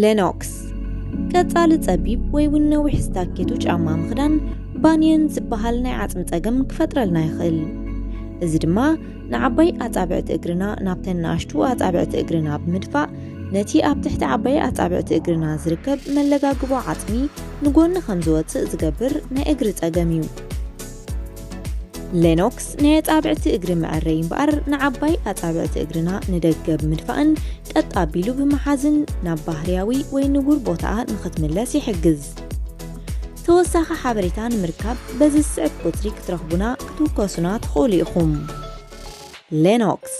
ሌኖክስ ቀጻሊ ጸቢብ ወይ እውን ነዊሕ ስታኬቶ ጫማ ምኽዳን ባንየን ዝበሃል ናይ ዓጽሚ ጸገም ክፈጥረልና ይኽእል። እዚ ድማ ንዓባይ ኣጻብዕቲ እግርና ናብተን ንኣሽቱ ኣጻብዕቲ እግርና ብምድፋእ ነቲ ኣብ ትሕቲ ዓባይ ኣጻብዕቲ እግርና ዝርከብ መለጋግቦ ዓጽሚ ንጎኒ ከም ዝወጽእ ዝገብር ናይ እግሪ ጸገም እዩ። ሌኖክስ ናይ ኣጻብዕቲ እግሪ መዐረይ እምበኣር ንዓባይ ኣጻብዕቲ እግርና ንደገ ብምድፋእን ቀጥ ኣቢሉ ብምሓዝን ናብ ባህርያዊ ወይ ንቡር ቦታኣ ንኽትምለስ ይሕግዝ። ተወሳኺ ሓበሬታ ንምርካብ በዚ ዝስዕብ ቁጽሪ ክትረኽቡና ክትውከሱና ትኽእሉ ኢኹም። ሌኖክስ።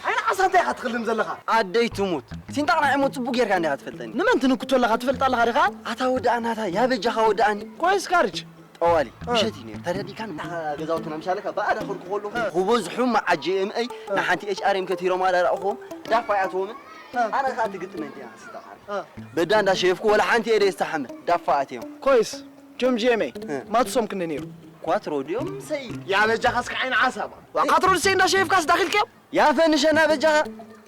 ዓይኒ ዓሳ እንታይ ኢኻ ትኽልም ዘለኻ? ኣደይ ትሙት። ሲንጣቕ ናይ ዒሞት ጽቡቕ ጌርካ እንዲኻ ትፈልጠኒ። ንመን ትንክቶ ኣለኻ ትፈልጥ ኣለኻ ዲኻ? ኣታ ወዲ ኣናታ፣ ያ በጃኻ ወዲ ኣኒ። ኮይስ ካርጅ። ጠዋሊ፣ እ። ምሸት እዩ ነይሩ። ተረዲእካኒ? ገዛውትና ምሻለካ ብኣዳ ከርኩ ከለኹ፣ እ። ክበዝሑ መዓጂ እምአይ፣ እ። ንሓንቲ ኤች ኣር ኤም ከቲሮም ኣዳራእኹዎም፣ ዳፋ ይኣትዎም። እ። ኣነ ኸኣ ትግጥመ እንዲያ፣ ስታኻሪ። እ። በዳ እንዳሸየፍኩ፣ ወላ ሓንቲ ኤደ የስተሓምል፣ ዳፋ ኣትዮም። ኮይስ፣ ጆም ጂ ኤም ኤ፣ እ። ማትሶም ክንዲ ነይሩ። ኳትሮ ድዮም፣ ሰይ። ያ በጃኻ እስከ ዓይኒ ዓሳባ። ዋ፣ ኳትሮ ድሰይ እንዳሸየፍካስ ዳኺልክዮም? ያ ፈንሸና በጃኻ።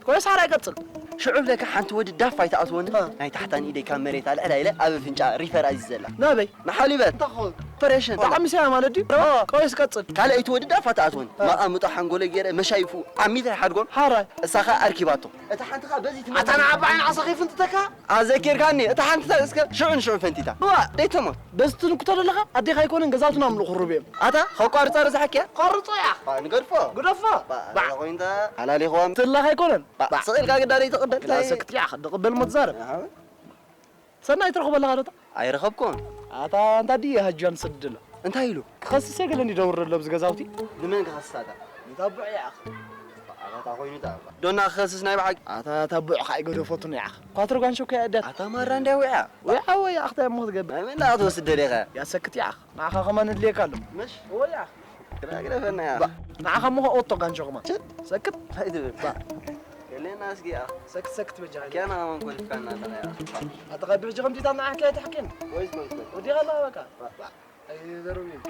ኮይስ ሓራይ ቀጽል። ሽዑ ብለካ ሓንቲ ወዲ ዳፋ ኣይትኣትወኒ። እ። ናይ ታሕታን ኢደይ ካብ መሬት ኣልዕላ ኢለ ኣብ ኣፍንጫ ሪፈር ኣዚዘላ። ናበይ? ንሓሊበት። ተኾን። ኦፐሬሽን። ብጣዕሚ ሰያ ማለት ድዩ? ኦ። ቆይስ ቀጽል። ካልኣይቲ ወዲ ዳፋ ትኣትወኒ። እ። ማኣምጦ ሓንጎለይ ገይረ መሻይፉ ዓሚተ ይሓድጎን። ሓራይ። እሳ ኸኣ ኣርኪባቶ። እታ ሓንቲ ኸኣ በዚ ትመ-፣ ኣታ ንዓባ ዓይኒ ዓሳ ከይፍንትተካ? ኣዘኪርካኒ። እታ ሓንቲ ኸኣ እስከ ሽዑ ንሽዑ ፈንቲታ። እዋ። ደይተሞት። በዚ ትንክቶ ዘለኻ ኣዴኻ ኣይኮነን ገዛውትና ምሉእ ክሩብ እዮም። ኣታ ኸቋርጻ ርዛሕኪያ? ቆርጾ እያ። ባ፣ ንገድፎ። ግደፎ። ባ፣ ባ። ኣታ ኮይንታ ሓላል ይኸዋም። ትላኽ ኣይኮነን። ባ፣ ባ። ስቕ ኢልካ ግዳ ደይትቕበል። ግዳ ሰክት እያ፣ ክዲ ቅበል እሞ ትዛረብ። ኣዎ። ሰናይ ትረኽበለኻ ዶ እታ? ኣይረኸብኩን። ኣታ እንታ ድየ ሃጅያን ትሰድድ ኣሎ? እንታይ ኢሉ? ክኸስስ እየ ገለ እንዲ ደውር ኣሎ ኣብዚ ገዛውቲ። ንመን ክኸስስ ኣታ? ንታቡዕ እያ። ኣታ ኮይኑ ታ። ዶና ክኸስስ ናይ ብሓቂ? ኣታ ታቡዕ ኸኣ ይገደፈቱ ንዓኽ። ኳትሮ ጋንሾ እኮ እያ ኣድያት። ኣታ ማራ እንድያ ውዕያ። ውዕያ ወይ ኣኽታ እሞ ክትገብር። ናይ መን ደኣ ክትወስድ ደሊኻ? ያ ሰክት እያ። ንዓኻ ከማን እድልየካ ኣሎ። ምሽ? ወይ እያ። ግራ ግረፈና እያ። ባ፣ ንዓኻ እሞ ኦቶ ጋንሾ ከማን። ችድ። ሰክት። እንታይ ትብል? ባ። የለና እስኪ እያ። ሰክት ሰክት በጃ። ኪያና ከማን ኮሊፍካና ኣለና እያ። ኣታ ካብ ብሕጂ ከምዚታት ንዓኻ እያ ትሕኪን። ወይስ ኮሊፍካ? ወዲኻ ኣለኻ በቃ። ባ። ባ። ኣይዘረብን።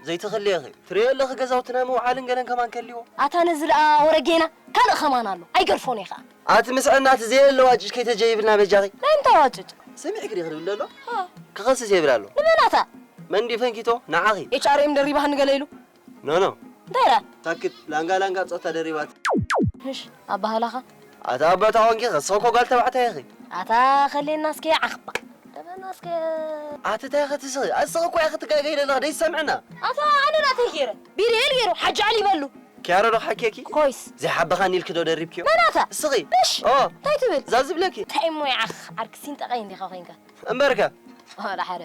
ዘይትኽልየ ኢኺ። ትርእዮ ኣለኺ ገዛውትና ምውዓልን ገለን ከማን ከልዎ። ኣታ ነዚ ደኣ ወረ ጌና ካልእ ከማን ኣሎ። ኣይገርፎን እየ ኸኣ። ኣቲ ምስዕና እቲ ዘየለ ዋጭጭ ከይተጀይብልና በጃኺ። ናይ እንታይ ዋጭጭ? ሰሚዕኪ ዲኺ ድብል ዘሎ? ሃ። ክኸስስ የብላ ኣሎ። ንመን ኣታ? መን ድዩ ፈንኪቶ? ንዓኺ። ኤች ኣር ኤም ደሪባ ክንገለ ኢሉ። ኖ ኖ። እንታይ ኢላ? ታክት ላንጋ ላንጋ ጾታ ደሪባት። ምሽ ኣባህላኻ። ኣታ ኣቦታ ኮንኪ ከስኺ እኮ ጓል ተባዕታይ ኢኺ። ኣታ ከሌና እስኪ ዓኽባ። ደበና እስኪ። ኣቲ እንታይ ኢኺ ትስኺ? ኣስኺ እኮ ኢኺ ትጋገይ ዘለኺ ደይሰምዕና። ኣታ ኣነ ናተይ ገይረ ቢሪኤል ገይሩ ሓጂ ዓሊ በሉ። ኪያሮ ዶ ሓኬኪ? ኮይስ። ዘይሓበኻኒ ኢልኪ ዶ ደሪብክዮ? መን ኣታ? እስኺ። ምሽ? ኦ። እንታይ ትብል? እዛ ዝብለኪ። እንታይ እሞ ይዓኽ ዓርኪ ሲንጠቐይ እንዲኻ ኮይንካ። እምበርከ። ዋላ ሓደ።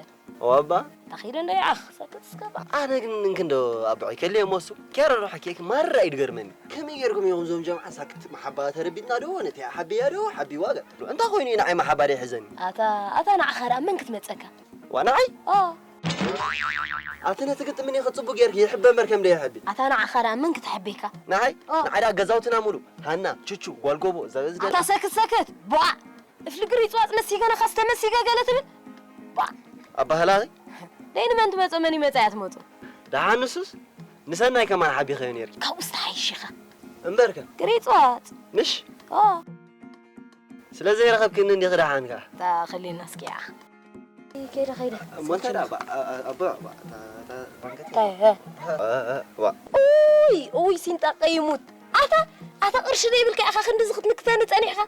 ዋባ ተኺዱ እንዶ ይዓኽ ሰክት እስከ ባ ኣነ ግን እንክንዶ ኣቦዐይ ከልየ ሞሱ ኬረሮ ሓኬክ ማራ እዩ ድገርመኒ። ከመይ ጌርኩም ኢኹም እዞም ጀምዓ ሳክት መሓባ ተረቢትና ዶ ነቲ ሓብያ ዶ ሓቢዋ ገ እንታይ ኮይኑ እዩ ንዓይ መሓባ ደይ ሕዘኒ። ኣታ ኣታ ንዓኻ ደኣ መን ክትመጸካ? ዋ ንዓይ? ኦ ኣቲ ነቲ ግጥም እኔ ክጽቡ ጌርክ ይሕበ መርከም ደይ ይሕቢ። ኣታ ንዓኻ ደኣ መን ክትሕቤካ? ንዓይ? ኦ። ንዓይ ደኣ ገዛውትና ሙሉ ሃና፣ ቹቹ፣ ጓልጎቦ፣ ዘበዝገ ኣታ ሰክት ሰክት ቧዕ! እፍሊ ግሪጽዋጽ መሲገ ነኸስ ተመሲገ ገለ ትብል? ቧዕ! ኣባህላኺ? ደይ ንመን ትመጾ መን ይመጻ እያ ትመጹ? ደሓን ንሱስ ንሰናይ ከማን ሓቢኸዮ ኔርኪ። ካብኡስ ተሓይሺ ኢኻ። እምበርከ ግሪጽዋጽ። ንሽ? ኦ። ስለ ዘይረኸብክኒ እንዲኺ ደሓን ከኣ። እታ ኸሊልና እስኪ እያ። ከይደ ከይደ። እሞ እንታይ ደኣ ኣቦ ኣቦ እንታይ እ? ዋ። ኡይ ኡይ ሲንጣ ቀይሙት። ኣታ ኣታ ቅርሺ ዘይብልካ ኢኻ ክንድዚ ክትንክፈኒ ጸኒሕኻ።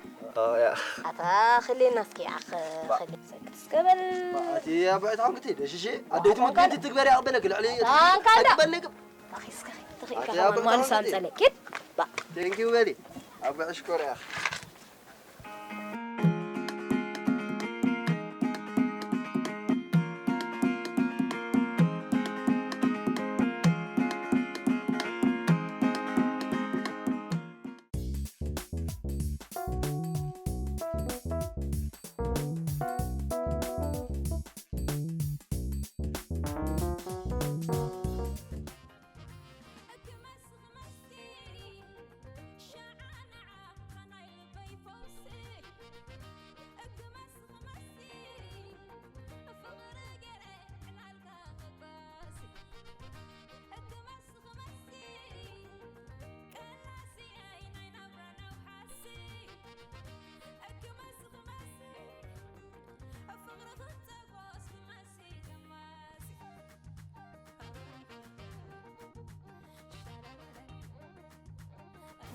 ኣታ ክሌና እስኪ ዓኽ ክሌ ሰክት እስከ በል። ኣቲ ኣቦ ዕጣን ክትይ ደሽሺ ኣደይቲ ሙት ትግበሪ ኣቕበለክ ልዕሊ ኣንካ እንዳ። ኣቕበለክ። ኣኺ እስከ ኺ ትኽኢልካ ኣቲ ከማን ኣቦ ማልስ ዕጣን ክትይ። ኣምጸለይ ኪድ ባ። ቴንኪዩ በሊ ኣቦ ዕሽኮር ኢኻ።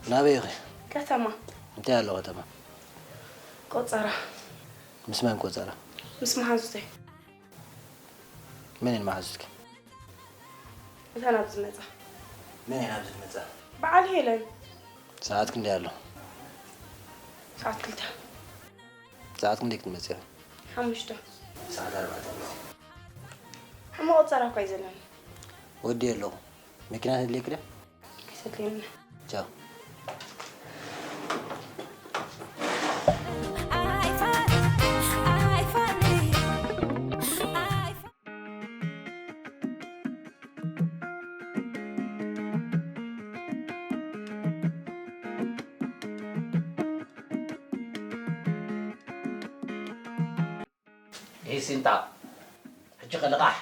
ናበይ ኢኺ? ከተማ። እንታይ ኣሎ ከተማ? ቆጸራ። ምስ መን ቆጸራ? ምስ መሓዙተይ። መን እየን መሓዙትኪ? እተን ኣብዚ ዝመጻ። መን እየን ኣብዚ ዝመጻ? በዓል ሄለን። ሰዓት ክንደይ ኣሎ? ሰዓት ክልተ። ሰዓት ክንደይ ክትመጺ ኢኺ? ሓሙሽተ። ሰዓት ኣርባዕተ ኣሎ። ሕማቕ ቆጸራ እኳ እዩ ዘለኒ። ወዲ ኣለኹ። መኪና ተድልየኪ ድያ? ኣይተድልየኒ። ቻው። ይህ ሲንጣ ሕጂ ከ ልቓሕ።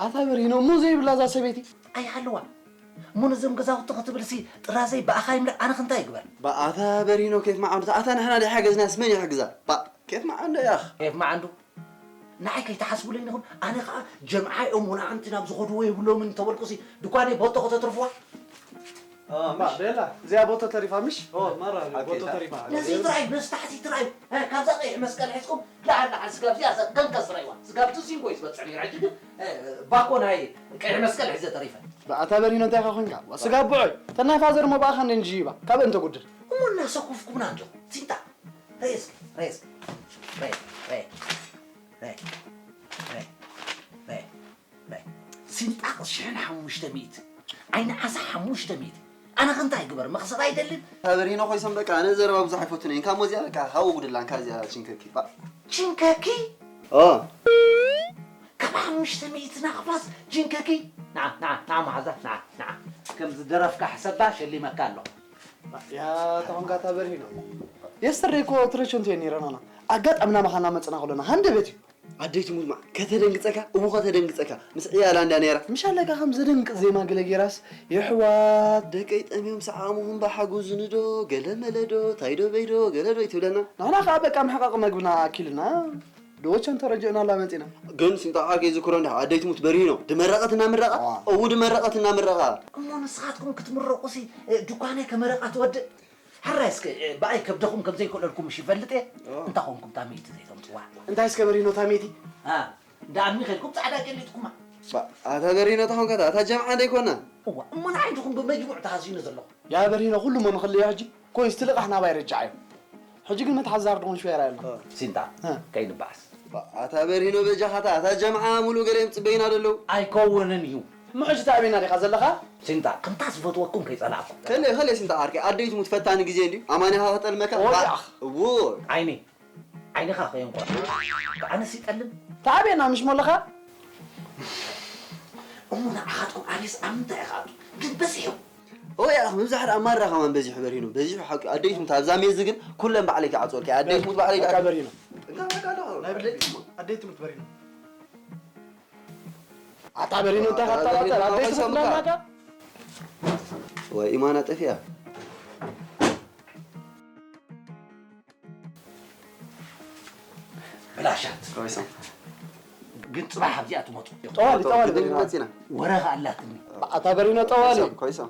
ኣታ በሪኖ እሞ ዘይብላ እዛ ሰበይቲ። ኣይሃልዋ እሞ ነዞም ገዛውቲ ክትብልሲ ጥራዘይ ብኣኻ ይምላእ ኣነ ክንታይ ይግበር። ብኣታ በሪኖ ኬፍ መዓንዱ ኣታ ንሕና ደይ ሓገዝናስ መን ይሕግዛ። ባ ኬፍ መዓንዱ ያኽ። ኬፍ መዓንዱ ንዓይ ከይትሓስቡለይ ንኹም ኣነ ኸዓ ጀምዓ እዮም ወላ ሓንቲ ናብ ዝኸድዎ የብሎምን ተበልኩሲ ድኳነይ ቦቶ ከተትርፍዋ። ማ ቤላ እዚኣ ቦቶ ተሪፋ ምሽ? ኦ ማራ ቦቶ ተሪፋ። ነዚ ትራይ ነዚ ታሕቲ ትራይ እ፣ ካብዛ ቀይሕ መስቀል ሒዝኩም ላዕል ላዕል ስጋብ እዚኣ እዛ ገንከስ ትራይዋ ስጋብ እቲ ሲንጎ እዩ ዝበፅሕ ነይሩ ሕጂ ግን እ፣ ባኮ ናይ ቀይሕ መስቀል ሒዘ ተሪፈ። ብኣታ በሪኖ እንታይ ኢኻ ኮንካ? ዋ ስጋብ ብዖይ ተናይ ፋዘር ሞ ብኣኻ እንደ ንጅይባ ካብ እንተ ጉድል። እሞ እናሰኩፍኩምና እንዲኹም ሲንጣ ረይ እስኪ ረይ እስኪ ረይ ረይ ረይ ረይ ረይ ረይ ሲንጣ ቅርሽሕን ሓሙሽተ ሚእቲ ዓይኒ ዓሳ ሓሙሽተ ሚእቲ ኣነ ከ እንታይ ግበር መኽሰብ ኣይደልን። ኣበሪኖ ኮይሶም በቃ ኣነ ዘረባ ብዙሕ ኣይፈቱን እየ እንካ ሞዚያ በቃ ካብ ጉድላ እንካ እዚኣ ችንከኪ ባ። ችንከኪ ኦ ካብ ሓሙሽተ ሚእቲ ናቕፋስ ችንከኪ ንዓ ንዓ ንዓ መሓዛ ንዓ ንዓ ከም ዝደረፍካ ሕሰባ ሸሊመካ ኣለኹ። ያ ተኾንካ ኣታ በሪኖ የስተርደይ እኮ ትረቸንቶ እየ ነይረናና ኣጋጣሚ ናባኻ እናመፅና ከሎና ሃንደበት እዩ። ኣደይ ትሙት ማዕ ከተደንግጸካ እቡ ከተደንግጸካ ምስ ዕያላ እንዳ ነይራ ምሽ ኣለካ ከም ዘደንግጽ ዜማ ገለ ጌራስ የሕዋት ደቀይ ጠምዮም ሰዓሙኹም ብሓጎ ዝንዶ ገለ መለዶ ታይዶ በይዶ ገለዶ ይትብለና። ንሕና ከዓ በቃ ምሕቃቕ መግብና ኣኪልና ዶቸን ተረጅእና ኣላ መጺና። ግን ሲንጣ ዓርከይ ዝክሮ እንዳ ኣደይ ትሙት በሪሂኖ ድመረቐት እናምረቓ እዉ ድመረቐት እናምረቓ። እሞ ንስኻትኩም ክትምረቑሲ ድኳነይ ከመረቓ ትወድእ? ሕራይ እስከ ብኣይ ከብደኹም ከም ዘይክእለልኩም ምሽ ይፈልጥ እየ። እንታይ ኾንኩም ታመይቲ ዘይተምፅዋ? እንታይ እስከ በሪኖ ታመይቲ? ኣ፣ እንዳ ኣሚ ኸድኩም ፃዕዳ ጨሊጥኩማ። ኣታ በሪኖ ተኾንካ እታ ጀምዓ ደይኮና? እዋ እሞ ንዓይ ድኹም ብመጅሙዕ ተሃስዩኒ ዘለኹ። ያ በሪኖ ኩሉ እሞ ንኽልዮ ሕጂ ኮይስ ትልቓሕ ናባይ ረጃዓዮ። ሕጂ ግን መትሓዚ ዛር ድኾን ሽወራ ኣሎ። ሲንታ እ። ከይንበኣስ። ኣታ በሪኖ በጃኻታ እታ ጀምዓ ሙሉ ገለ የምፅበይና ደለዉ። ኣይከውንን እዩ። እሞ ሕጂ ተኣበይና ዲኻ ዘለኻ? ሲንታ፣ ከምታ ዝፈትወኩም ከይጸላእኩ። ከለ፣ ከለ ሲንታ ዓርከይ፣ ኣደይ ትሙት ፈታኒ ግዜ እንድዩ። ኣማኒኻ ክጠልመካ። ወዲኣኽ። እዎ። ዓይኒ፣ ዓይንኻ ከየንቆር። ኣነስ ይጠልም። ተኣበየና ምሽ ሞለኻ? እሞ ንዓኻትኩም ኣበይስ ኣብ ምንታይ ኢኻ ኣቱ? ግን በዚሑ። ኦ ያኽ፣ ምብዛሕ ደኣ ማራ ከማን በዚሑ በሪኑ። በዚሑ ሓቂ፣ ኣደይ ትሙት ኣብዛ ሜዝ ግን ኩለን ባዕለይ ክዓጽወልካ። ኣደይ ትሙት ባዕለይ በቃ በሪኑ። እንካ በቃ ኣለኹ። ናይ ብለይ ኣደይ ትሙት በሪኑ። ኣታ በሪኖ እንታይ ኣታ በሪኖ ካጣጣ ኣደይ እንታይ ትምትላናካ? ወይ ኢማና ጠፊኣ። ብላሻት። ኮይሶም። ግን ጽባሕ ኣብዚኣ ትመጹ። ጠዋሊ፣ ጠዋሊ ግን በሪኖ። መጺና። ወረኻ ኣላትኒ። ኣታ በሪኖ ጠዋሊ። ኮይሶም፣ ኮይሶም።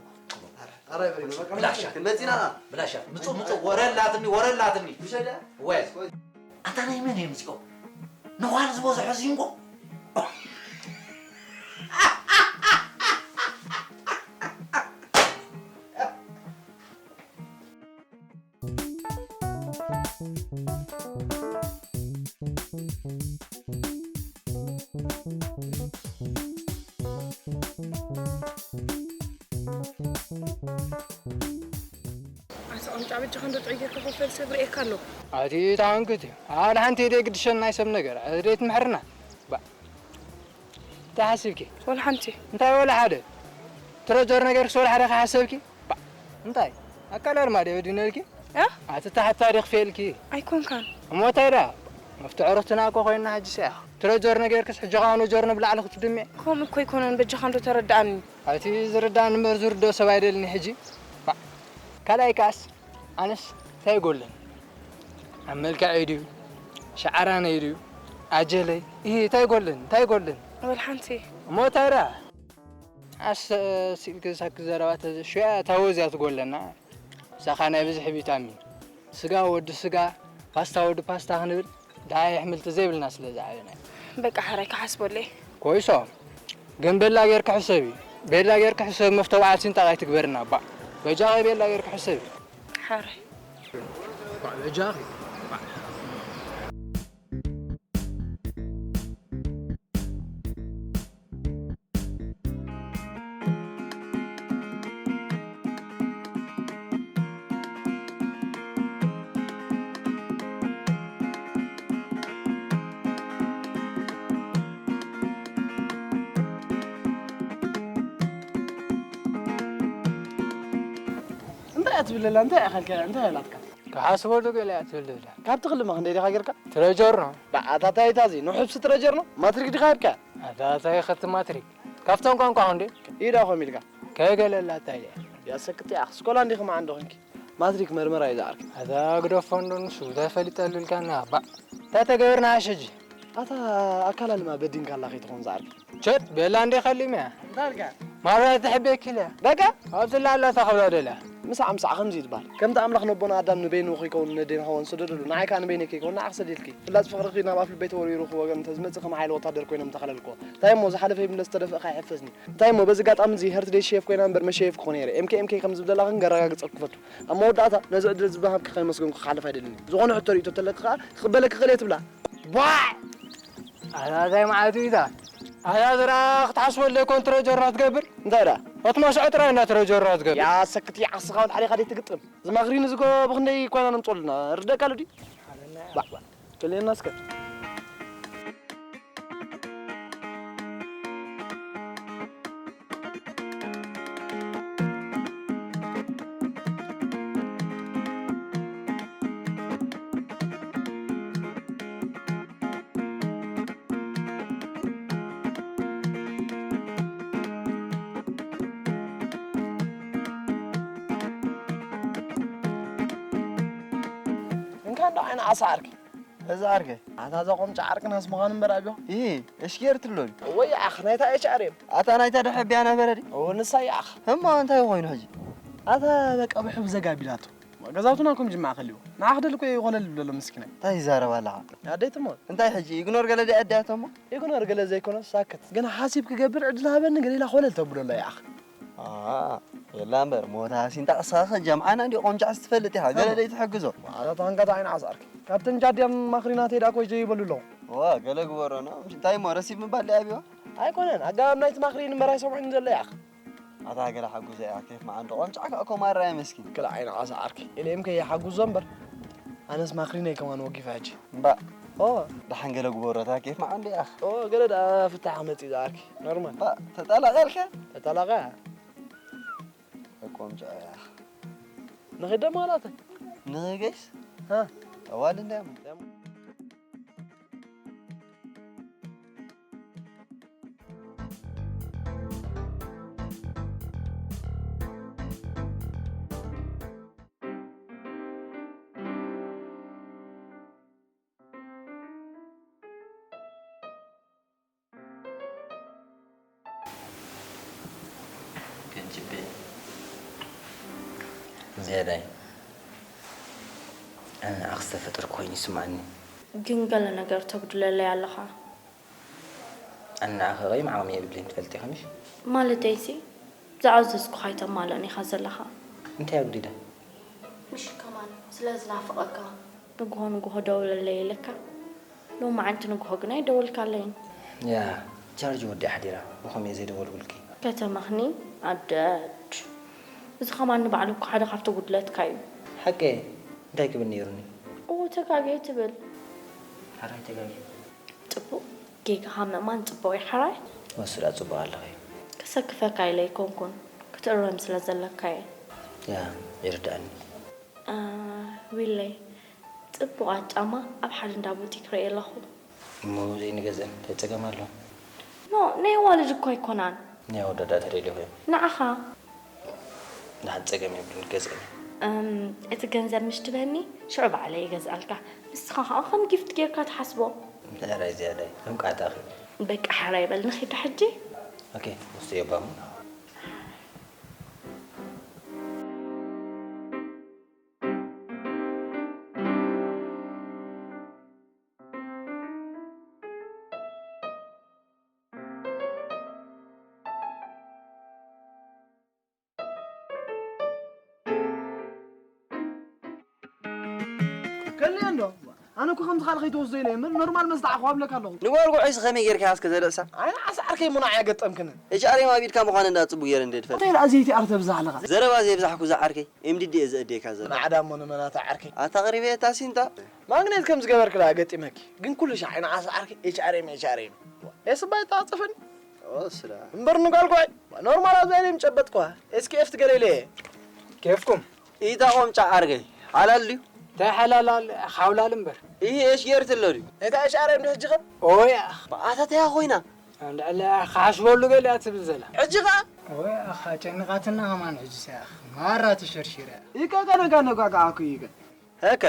ኣራይ በሪኖ፣ በቃ ብላሻት። ክንመጺና። ብላሻት። ምጹ፣ ምጹ። ወረ ኣላትኒ፣ ወረ ኣላትኒ። ምሸዳ? ወይ። ኣታ ናይ መን እዮም እዚኦም? ነዃል ዝበዝሖ ዚንጎ? ኣታ ቁንጫ በጃኻ እንዶ ጥዑይ ጌርካ ኮፍ በል ሰብ ርእየካ ኣሎ። ኣቲ ታንክቲ ኣነ ሓንቲ ኢደ ግድሸን ናይ ሰብ ነገር ኣደይ ትምሕርና። ባ እንታይ ሓሲብኪ? ወላ ሓንቲ። እንታይ ወላ ሓደ? ትረጀር ነገር ክስ ወላ ሓደ ከሓሰብኪ? ባ እንታይ ኣካል ኣርማ ድየ በዲነልኪ? እ? ኣቲ ታሕታ ድየ ክፍኤልኪ? ኣይኮንካን። እሞ እንታይ ደኣ? መፍትሒ ርክትና እኮ ኮይንና ሕጂ ሰያ። ትረጀር ነገር ክስ ሕጂ ኸኣ ኖጀር ንብላዕሊ ክትድምዕ። ከምኡ እኮ ኣይኮነን በጃኻ እንዶ ተረድኣኒ። ኣቲ ዝርዳእኒ እምበር ዝርድኦ ሰብ ኣይደልን ሕጂ። ባ ካልኣይ ከኣስ ኣነስ እንታይ ይጎለን? ኣብ መልክዐይ ድዩ? ሸዓራነይ ድዩ? ኣጀለይ? እሂ እንታይ ይጎለን? እንታይ ይጎለን? ወላ ሓንቲ። እሞ እንታይ ደኣ? ኣስ-፣ ሲልኪ ሳኪ ዘረባ ተዘ-፣ ሽያ እታ ወዝ እያ ትጎለና። ምሳኻ ናይ ብዝሒ ቪታሚን። ስጋ ወዲ ስጋ፣ ፓስታ ወዲ ፓስታ ክንብል ደሃይ ኣሕምልቲ ዘይብልና ስለ ዝዓበና እዩ። በቃ ሕራይ ክሓስበለይ። ኮይሶ፣ ግን ቤላ ጌርኪ ሕሰቢ። ቤላ ጌርኪ ሕሰቢ፣ መፍቶ በዓል ሲንጣቕ ኣይትግበርና እባ። በጃኺ ቤላ ጌርኪ ሕሰቢ። ሕራይ። በጃኺ። እንታይ እያ ትብል ዘላ? እንታይ እያ ኸልከ? እንታይ እያ ናትካ? ክሓስበሉ ገለ እያ ትብል ዘላ። ካብ ትኽልማ ክንደይ ዲኻ ጌርካ? ትረጀር ነው። ብኣታታይ እታ እዚ ንሑብሲ ትረጀር ነው? ማትሪክ ዲኻ ሂብካ? ኣታታይ ኸቲ ማትሪክ። ካብቶም ቋንቋ እንዴ? ኢዳ ኾም ኢልካ። ከገለላ እንታይ እያ? ያሰክት እያ። ኣስኮላ እንዲኹም ዓንዶ ኾንኪ። ማትሪክ መርመራ እዩ ዝዓርኪ። ኣታ ግደፎ እንዶ ንሱ፣ እንታይ ፈሊጠሉ ኢልካና፣ ባዕ። እንታይ ተገበርና ኣሸጂ? ኣታ ኣካላልማ በዲንካ ኣላ ከይትኾን ዝዓርኪ። ቸት፣ ቤላ እንዴ ኸሊም እያ። እንታይ ኢልካ? ማራ ተሕቤኪ ኢለ። በቃ? ኣብዚ ላላ ተኸብላ ደላ። ምሳዕ፣ ምሳዕ ከምዚ እዩ ዝበሃል። ከምቲ ኣምላኽ ነቦና ኣዳም ንበይኑ ከይከውን ነዴና ሃዋን ሰደደሉ፣ ንዓይ ከኣ ንበይነይ ከይከውን ንዓኺ ሰዲድኪ። ፍላጽ ፍቕርኺ ናብ ኣፍ ልበይ ተወርዊሩ ክወገን እንተዝመጽእ ከም ሓይሊ ወታደር ኮይኖም ተኸለልክዎ። እንታይ እሞ ዝሓለፈ ይምለስ ዝተደፍአ ከይሕፈስኒ። እንታይ እሞ በዚ ኣጋጣሚ እዚ ህርትደይ ሸየፍ ኮይና እምበር መሸየፍ ክኾን እየ። ኤም ኬ ኤም ኬ ከም ዝብለላ ግን ከረጋግጸልኪ ክፈቱ። ኣብ መወዳእታ ነዚ ዕድል እዚ ብሃብኪ ከይመስገንኩ ክሓልፍ ኣይደልን እየ። ዝኾነ ሕቶ ርእይቶ ተለኪ ከኣ ክቕበለኪ ክኽእል እየ ትብላ። ቧዕ! ኣታ እንታይ መዓልቲ እዩ እታ? ኣታ ዝራ ክትሓስበሉ ዘይኮን ትረጀራ ትገብር? እንታይ ደኣ? እቲ መስዖ ጥራይ እንዳ ትረጀራ ትገብር። ያ ሰክቲ ዓስኻ ወድ ሓዲኻ ደይ ትግጥም። ዝማኽሪኒ ዝጎ ብኽንደይ ኮይና ነምጽኦልና። ርደካ ሉዲ? ባዕ፣ ባዕ። ክልኤና እስከ። እንዶ ዓይኒ ዓሳ ዓርኪ። እዛ ዓርከይ። ኣታ እዛ ቆምጫ ዓርቅናስ ምዃኑ እምበር ኣብዮ። ኢ፣ እሽጌር ትሎኒ። ወይ ኣኽ ናይታ ኤች ኣር ኤም። ኣታ ናይታ ደሐብያ ነበረ ድዩ? ኦ፣ ንሳ እያ ኣኽ። እሞ እንታይ ኮይኑ ሕጂ? ኣታ በቃ ብሕቡ ዘጋቢላቶ። ገዛውትና ከም ጅማዕ ከልዎ። ንዓኽ ደልኮ ይኾነል ብለሎ ምስኪናይ። እንታይ ይዛረብ ኣለኻ? ኣደይት እሞ። እንታይ ሕጂ? ኢግኖር ገለ ድያ ኣዲያቶ እሞ? ኢግኖር ገለ ዘይኮነ ሳክት። ግን ሓሲብ ክገብር ዕድል ሃበኒ ገለ ኢላ ኾለል ተብሎ ኣላ እያ ኣኽ። ኣኣ፣ የላ እምበር፣ ሞታ ሲንጣ ቅሳኸ ጀምዓና እንዲ ቆምጫ ስትፈልጥ ኢኻ፣ ገለ ደይ ትሕግዞ። ማለት ኣንጋታ ዓይኒ ዓሳርኪ። ካብተን ጃድያም ማኽሪና ተይዳ ኮይ ጀይበሉ ኣለዉ። ዋ፣ ገለ ግበሮ ነው። እንታይ እሞ ረሲብ ምባል ደይ ኣብዮ? ኣይኮነን፣ ኣገባብ ናይቲ ማኽሪን እምበር ኣይሰምዑን ዘሎ ያኽ። ኣታ ገለ ሓጉዘ እያ፣ ኬፍ መዓንዶ ቆምጫ ከኣ ኮማራ እያ መስኪን። ክላ ዓይኒ ዓሳርኪ። ኢሌም ከይሓጉዞ እምበር፣ ኣነስ ማኽሪነይ ከማን ወጊፈ ሕጂ። እምባ። ኦ። ደሓን ገለ ግበሮ፣ እታ ኬፍ መዓንዶ ያኽ። ኦ፣ ገለ ደኣ ፍታሕ መጺእ ዝኣርኪ። ኖርማል። እምባ፣ ተጠላቐልከ? ተጠላቐ። ቆምጫ እያ። ንኺድ ደሞ ኣላተ? ንኺድ ገይስ? ሃ? ኣዋል እንዳያም። ከንጅቤ። ዝያዳይ። ኣነ ንዓኺ ዝተፈጠርኩ ኮይኑ ይስምዓኒ። ግን ገለ ነገር ተጉድለለይ ኣለኻ። ኣነ ንዓኺ ኸይምዓቕሚ የብለይን ትፈልጢ ኢኺ ምሽ? ማለተይሲ፣ ዝኣዘዝኩኻ ኣይተማልእን ኢኻ ዘለኻ። እንታይ ኣጉዲለ? ምሽ ከማን ስለ ዝናፍቐካ። ንግሆ ንግሆ ደውለለይ ኢለካ። ሎማዓንቲ ንግሆ ግን ኣይደወልካለይን። ያ፣ ቻርጅ ወዲኣ ሓዲራ፣ ብኸመይ ዘይደወልኩልኪ? ከተመኽኒ ኣደድ። እዚ ኸማን ንባዕሉ እኮ ሓደ ካብቲ ጉድለትካ እዩ። ሓቀይ፣ እንታይ ክብል ነይሩኒ? እዎ፣ ተጋግየ ትብል። ሓራይ ተጋግየ። ጽቡቕ፣ ጌጋኻ ምእማን ጽቡቕ እዩ ሓራይ። ወስዳ ጽቡቕ ኣለኺ። ከሰክፈካ ኢለ ኣይኮንኩን፣ ክትእረም ስለ ዘለካ እየ። ያ፣ ይርድኣኒ። እ፣ ዊለይ፣ ጽቡቓት ጫማ ኣብ ሓደ እንዳ ቡቲክ ርእየ ኣለኹ። እሞ ዘይንገዝአን እንታይ ጸገም ኣሎ? ኖ፣ ናይ ኣዋልድ እኮ ኣይኮናን። ናይ ኣወዳድኣ ተደልዩ ኾይኑ። ንዓኻ? ንሓንቲ ጸገም የብሉን፣ ክገዝአን እየ። እም፣ እቲ ገንዘብ ምሽ ትበኒ፣ ሽዑ ባዕለይ ይገዝኣልካ። ንስኻ ኸኣ ከም ጊፍት ጌርካ ትሓስቦ። ሕራይ ዝያዳይ፣ ከም ቃጣኺ። በቃ ሕራይ በል፣ ንኺድ ሕጂ። ኦኬ፣ ውስጥ የባሙ። ከልየ እንዶ። ኣነ እኮ ከምዚ ካልእ ከይትወስዶ ኢለ እየ። ምን ኖርማል መስተ ዓኹ ኣብለካ ኣለኹ። ንጓል ጉዑይስ ከመይ ጌርካ እስከ ዘርእሳ? ኣይ፣ ንዓስ ዓርከይ ሙና ኣያ ገጠምክኒ። እጅ ኣሬማ ቢድካ ምዃን እንዳ ጽቡቅ ጌረ እንደ ድፈልጥ። እንታይ ደኣ ዘይቲ ኣር ተብዝሕ ኣለኻ? ዘረባ ዘይብዛሕኩ ዝዓርከይ፣ ኤምዲዲ እየ ዘእድየካ ዘሎ። ንዓዳ እሞ ንመናታ ዓርከይ። ኣታ ኣቕሪበ እታ ሲንታ። ማግኔት ከም ዝገበርክላ ገጢመኪ። ግን ኩሉ ሻዕ ንዓስ ዓርከይ፣ ኤች ኣር ኤም፣ ኤች ኣር ኤም። ኤስባይ ተዓጽፍን? ኦ፣ ስራ። እምበር ንጓል ጉዑይ። ኖርማል ኣብ ዛይለ ምጨበጥኳ። ኤስኬኤፍ ትገለይለ። ኬፍኩም? ኢታ ቆምጫ ዓርከይ፣ ሓላል ድዩ? እንታይ ሓላል ኣለ? ሓውላል እምበር። ኢሂ፣ ኤሽ ጌርት ኣሎ ድዩ? ነታ ኤች ኣር ኤም ዶ ሕጂ ኸ? ኦይ፣ ኣታ ተያ ኮይና? ልዕሊ ክሓስበሉ ገሊኣ ትብል ዘላ። ሕጂ ኸ? ኦይ፣ ኣኻ ጨኒቓትና ከማን ሕጂ ሰያኽ። ማራ ተሸርሺረ። ይከ ከነጋ ነጓጋ ኣኩ ይከ። ሀከ።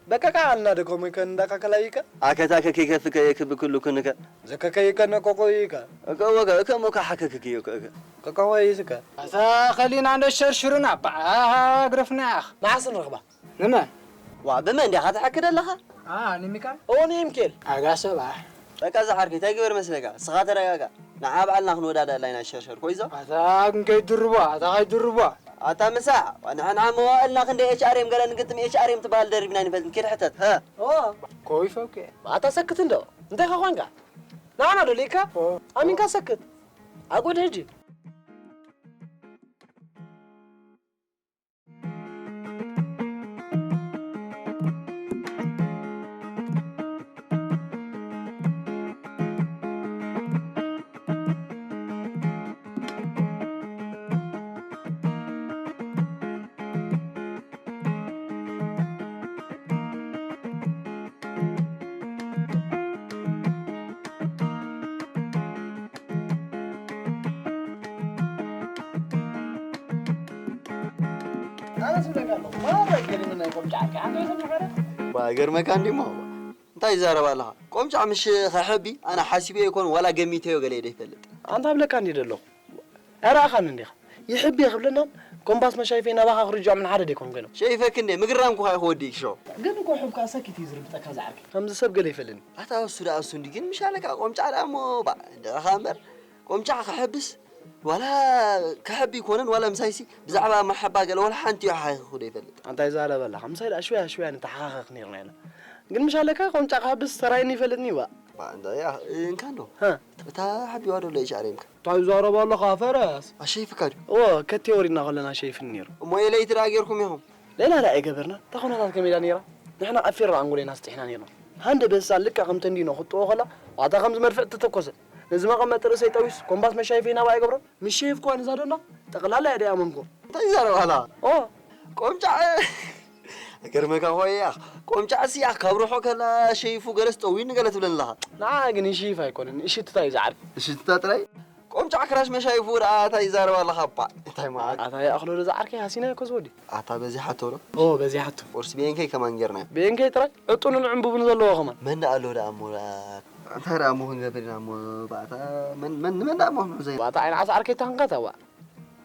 በቃ ቃ ኣልና ደከሙ ይከ እንዳካ ከላይ ይከ። ኣከታ ከከይ ከፍከ የክብ ክሉ ክንከ። ዘከከይ ይከ ነቆቆ ይከ። እከ ወገ፣ እከ ሞካ ሓከክክ ይከ፣ እከ። ከከወ ይስከ። ኣታ ኸሊና እንደ ሸርሽሩና፣ በዓ ግረፍና ያኽ። መዓስ ንረኽባ? ንመን? ዋ፣ ብመን ዲኻ ትሓክድ ኣለኻ? ኣ፣ ንሚካል? ኦ፣ ንሚካኤል። ኣጋ ሰብኣሕ። በቃ፣ እዛ ዓርከይ፣ እንታይ ግበር መስለካ? ስኻ ተረጋጋ። ንዓ ባዕልና ክንወዳዳእ ኣላ ኢና ሸርሸር፣ ኮይዞ? ኣታ ግን ከይድርቧ፣ ኣታ ከይድርቧ። ኣታ ምሳዕ፣ ዋ፣ ንሕና መዋእልና ክንደይ ኤች ኣር ኤም ገለ ንግጥም ኤች ኣር ኤም ትበሃል ደሪብና ኣይንፈልጥን። ኪድ ሕተት፣ ሀ? ኦ። ኮይፈ ኦኬ። ኣታ ሰክት እንዶ። እንታይ ኻ ኾንካ? ንዓና ዶ ልኢካ? ኦ። ኣሚንካ ሰክት። ኣጉድ ሕጂ። ኣነ ዝብለካ ኣለኹ፣ ማለት ኣይገርምን ናይ ቆምጫ ዓርከይ፣ ሓንቲ ወይ ሰብለ ሓደ? ባ፣ ገርመካ እንዲሞ እንታይ ይዛረብ ኣለኻ? ቆምጫ ምሽ ኸሕቢ ኣነ ሓሲበ ይኮን ዋላ ገሚተዮ ገለ ይደ ይፈልጥ። ኣንታ ብለካ እንዲ ደለኹ። ኣራእኻን እንዲኻ። ይሕቢ ክብለናን ኮምባስ መሻይፈይ ናባኻ ክርጅዖም ንሓደ ደይኮን ኮይኖም። ሸይፈክ እንዴ ምግራም ኩኻ ይኸወዲ ይክሾ። ግን እኮ ሕብካ ሰኪት እዩ ዝርግጠካ ዝዓርከይ። ከምዚ ሰብ ገለ ይፈልኒ። ኣታ እሱ ደኣ እሱ እንዲ ግን ምሽ ኣለካ ቆምጫ ደኣ እሞ ባ ደኻ እምበር ቆምጫ ክሕብስ ዋላ ክሕብ ይኮነን ዋላ ምሳይሲ ብዛዕባ መርሓባ ገለ ዋላ ሓንቲ እዩ ሓይኹ ዶ ይፈልጥ። ኣንታይ ዛረበላ ከምሳይ ደኣ ሽውያ ሽውያ ንተሓኻኸኽ ነርና ኢና። ግን ምሽ ኣለካ ቆምጫ ክሕብስ ተራይኒ ይፈልጥኒ ዋ። ባ እንዳ ያ እንካ እንዶ። ሃ። እታ ሓቢዋ ዶ ለይሽ ኣሬምካ። እንታይ ዛረባ ኣለኻ ፈረስ? ኣሸይፍካ ድዩ? ኦ ከቴ ወሪድና ከለና ሸይፍኒ ነይሩ። እሞ የለይቲ ደኣ ጌርኩም ኢኹም። ሌላ ደኣ ኣይገበርና። እታ ኩነታት ከመይ ኢላ ነይራ? ንሕና ኣፊርና ኣንጎሌና ኣስጢሕና ነይርና። ሃንደ በሳ ልክዕ ከም ተንዲኖ ክትጥዎ ከላ ዋታ ከምዚ መድፍዕ ተተኮሰ። ነዚ መቐመጢ ርእሰይ ጠዊስ ኮምባስ መሻይፈይ ናባ ኣይገብሮ። ምሸይፍ ኳ ንዛዶና ጠቕላላ እያ ደኣ መንኮ። እንታይ ይዛረብ ኣላ? ኦ ቆምጫዕ ገርመካ ሆያ ቆምጫዕ ሲያ ካብ ሩሖ ከላ ሸይፉ ገለስ ጠዊኒ ገለ ትብለኒ ኣለኻ። ንዓ ግን ይሽይፍ ኣይኮነን እሽትታ እዩ ዝዓርፍ። እሽትታ ጥራይ ቆምጫዕ ክራሽ መሻይፉ ደኣ እንታይ ይዛረብ ኣለኻ እባ እንታይ መዓት። ኣታ ይኣኽሎ ዶ ዝዓርከይ ሃሲናዮ እኮ ዝወዲ። ኣታ በዚሓቶ ዶ? ኦ በዚሓቶ። ቁርሲ ቤንከይ ከማን ጌርና። ቤንከይ ጥራይ ዕጡንን ዕንቡብን ዘለዎ ከማን። መን ደኣ ኣሎ ደኣ እሞ ደኣ እንታይ ደኣ እሞ ክንገብር ኢና እሞ ባእታ መን መን ንመን ደኣ እሞ ክንሕዞ ኢና? ባእታ ዓይኒ ዓሳ ዓርከይ ተኸንካ ተዋ።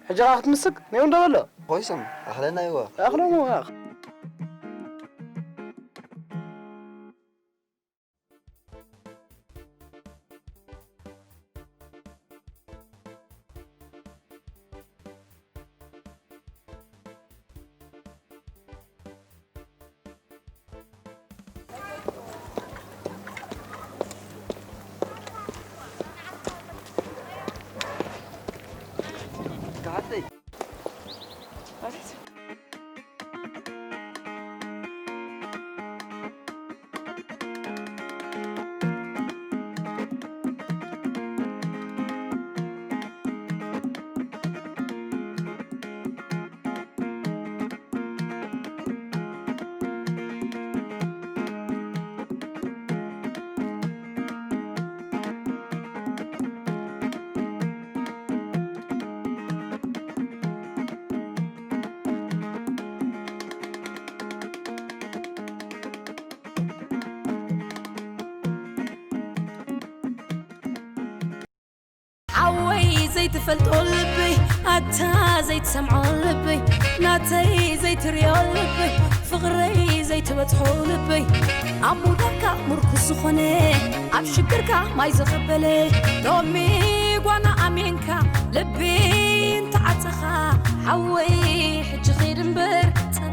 ሕጂ ኸኣ ክትምስክ ነይ እንዶ በሎ። ኮይሶም ኣኽለና ይዋ። ኣኽለሞ ኸኣ። ሓወይ ዘይትፈልጦ ልበይ ኣታ ዘይትሰምዖ ልበይ ናተይ ዘይትርእዮ ልበይ ፍቕረይ ዘይትበጽሖ ልበይ ኣብ ሙዳካ ምርኩስ ዝኾነ ኣብ ሽግርካ ማይ ዘቐበለ ሎሚ ጓና ኣሜንካ ልቢ እንተዓጸኻ ሓወይ ሕጂ ኺድ እምበር ጸበ